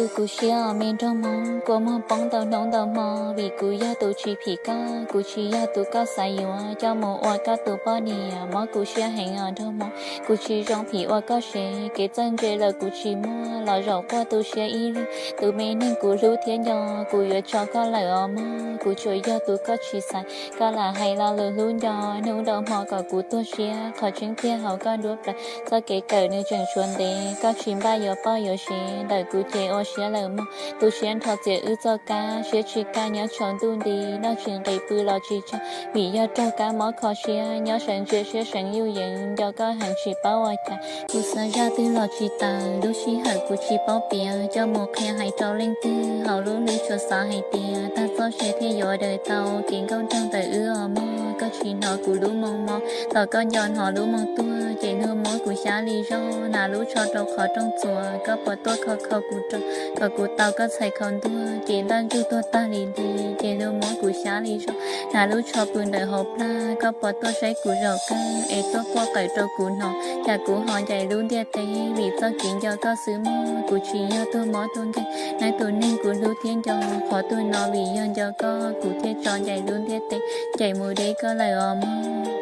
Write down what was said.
Kuv siab os me nraug Hmoob, kua muag poob ntau hnub ntau hmo, vim kuv yog tus tsis phim koj, kuv tsis yog tus koj xav yuav coj mus ua koj tus poj niam. Mob kuv siab heev os nraug Hmoob, kuv tsis zoo phim ua koj sev, kev txawj ntse lawm kuv tsis muaj, los zaum quaj tu siab ib leeg. Tus me neeg kuv hlub thiab nco, kuv yuav tso koj lawm os mog, kuv tsuas yog tus koj tsis xaiv. Koj lam hais lo lus hlub nco, hnub nrau hmo kom kuv tuag siab, qhov tseeb tiag hauv koj duab plaws, txoj kev kawm nws tseem tshuav ntev, koj tsis npaj yuav poj yuav sev, ntawm kuv ces ua siab lawm mog. Tu siab nrho txias wb txoj kab, siab tsis kaj nyob tsaus ntuj nti, noj tsis nqis pw los tsis tsaug, vim yog raug kab mob kho siab, nyob sawv ntsia siab seev yuj yees, nco koj heev tsis paub ua cas. Kuv xav zaj twg los tsis tawm, lub sij hawm kuv tsis paub piav, coj mus qhia hais rau leej twg, hauv lub hlwb tsuas xav hais tias, tag txoj sia thiaj yuav daws tau, kev nkauj nraug ntawm wb os mog, koj tsis hnov kuv lub moo mob, tos koj nco hnov lub moo tuag, ces luag muab kuv xyab li zog, hnav lub tsho rau qhov rooj txuas, koj puas tuaj kho kho kuv rau, kom kuv tau koj txhais khaus ntuag, ces ntaj ntsug tuag tag li nti, ces luag muab kuv xyab li zog, hnav lub tsho pw ntawm hauv plag, koj puas tuaj saib kuv zaum kawg, es tuaj quaj qw rau kuv hnov, cas kuv ho ncaim lub ntiaj teb, vim txoj kev nco koj xwb mog, kuv tsis yog tuag mob tuag nkeeg, neb tus neeg kuv hlub thiab nco, qhov twg no vim yog nco koj, kuv thiaj tso ncaim lub ntiaj teb, ncaim mus deb koj lawm os mog.